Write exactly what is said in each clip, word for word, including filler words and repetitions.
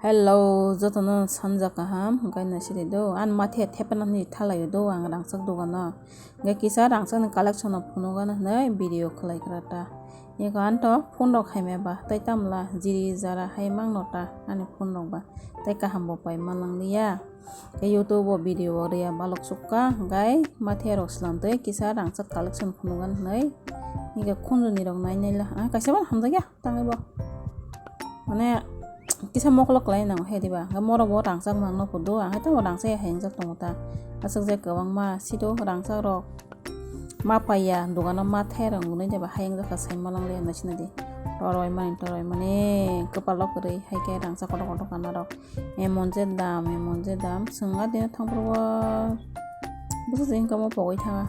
Hello, jotono sanja kaham, hwnkhe naisidi do, ani mathiya thepana hinwi thalaio do ang rangchak dogano. Hwnkhe kisa rangchakni collection no phunukgana hinwi video khwlaikrata. Eko anto phone rok haimya ba, tei tamla jiri jara hai mangno ta ani phone rok ba, tei kaham bo pai manlangliya. Tei YouTube o video o rwya balok chukka, hwnkhe mathiya rok swlamtwi kisa rangchak collection phunukgana hinwi. Eko khunjuni rok nai naila, ah, kaisa bo hamjakya. Tangwi bo. Mane, kisa mokolo kwlai nango he diba. Hwnkhe morok bo rangchak mangno kudu. Ang hai tamo rangchak ya hayungjak tongo ta. Aswk je kwbangma sito rangchak rok. Ma paiya, dogano ma ther rong gunui diba hayungjak kha sai malang le nai sinadi. Toroi mani, toroi mani, kwpalo kwrwi hai khe rangchak kotor kotor kana rok. Emon je dam, emon je dam, chwng adino thangphuru o bwswk se wngkha omo pogwi thanga.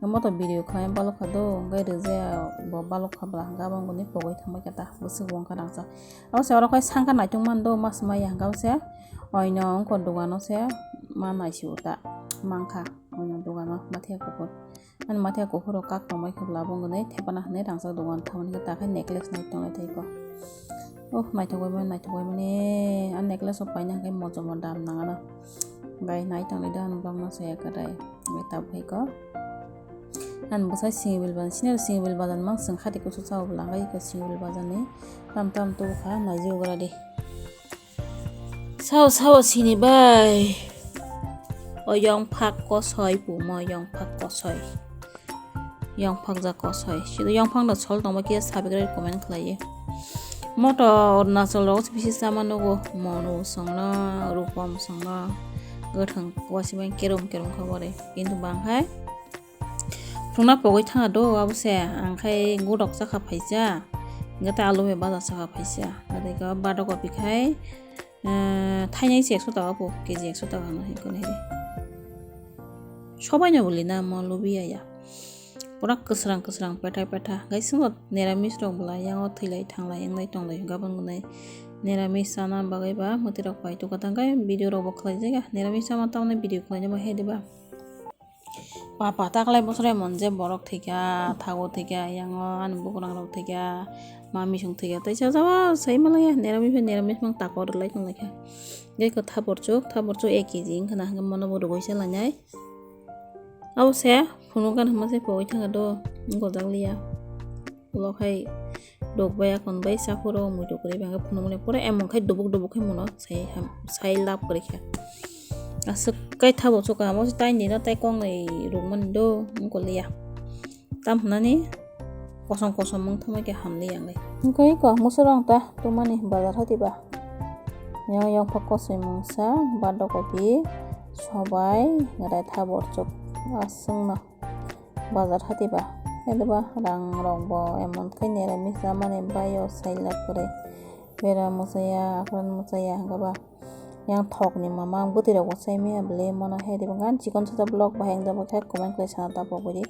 Omo to video khlai balok kha do, hwnkhe rwjaya bo balok kha bwla, hwnkhe abo wngkha pogwi thangbai kha ta, bwswk bo wngkha rangchak. Abo se oro khai sangkha naitok man do, mas maya hwnkhe abo se oino wngkha dogano se ma naisio ta, mankha oino dogano mathiya kuphur. Ani mathiya kuphur rok kak tongbai khe bwla bo wngwi thepana hinwi rangchak dogan thamani khe takhai necklace nai tonglai thai kho. Oh, naithok bai mani, naithok bai mani. A necklace rok paina hwnkhe mojomo dam nang ano. Bai nai tonglai do ano bangma saya kwtai. Bai tabuk hai kho. Ani bwsai singibil bazar, sini singibil bazar mang swng khati kusu chao bwla hwnkhe iko singibil bazar ni tam tam tubu kha naiji ugra di. Sao sao sini bai. O yong phak kosoi pumo, yong phak kosoi. Yong phak ja kosoi. Sida yong phak no sol tongba khe subscribe comment khlaiwi. Moto Arunachal rogo se bisi sama nugo. Monu songno, rupom songno. Gathang kwbasi bai kerom kerom kha bore. Kintu bang hai. Phunukna pogwi thanga do, abo se ang khai godok chakha phaisa, hwnkhe tei alu bai baja chakha phaisa, hwnkhe badok kopi khai, eh, thainai se ekso taka po, K G ekso taka hwnwi hwnwi. Sobai no bwlwi na mo lubiya ya. Pura kwsrang kwsrang petha petha. Hwnkhe chwngno neramis rok bwla yango thwilai thanglai wngnai tonglai hwnkhe aboni neramis chana bagwi ba mwtwi rok pai tukha tangkhe video rok bo khlai jaiga. Neramis chama tamni video khlainai bo he diba. Papa taklai bosre mon je borok thwikha, thago thwikha, yango ani bugrang rok thwikha, mamisung thwikha, tei sajao sai malaya, neramis bai neramis mang tako rwlai tonglaikha. Tei kho thaborchuk, thaborchuk ek K G wngkha na, hwnkhe mono bo rwgwi se lainai. Abo se phunukgana hwnma se pogwi thangkha do, wngkha jak liya. Ulo khai rok bai akon bai chaphuru muitu kwrwi bai phunukmani pura emon khai dubuk dubuk khai muno sai ham, sai lab kwrwi kha. Aswk kai thabo chukha amo tai nino tai kok nai rukmani do wngkha liya. Tam hwnani kosom kosom wng thangma khe hamliya wngwi. Wngkha iko musurang ta tumani bazar hati ba. Yang yang phak kosoi mungsa, badok kopi, sobai, ngai thabor chuk aswkno. Bazar hati ba, hede ba rang rok bo emon khai neramis chamani baio sai lab kwrwi. Bera muchaya, akran muchaya hwnkhe ba yang thok ni mama ang bwtwi rok bo sai maya bwlwi mano hede ba gan chikon sajak vlog bahai wngjakha comment khlai sana ta pogwi di.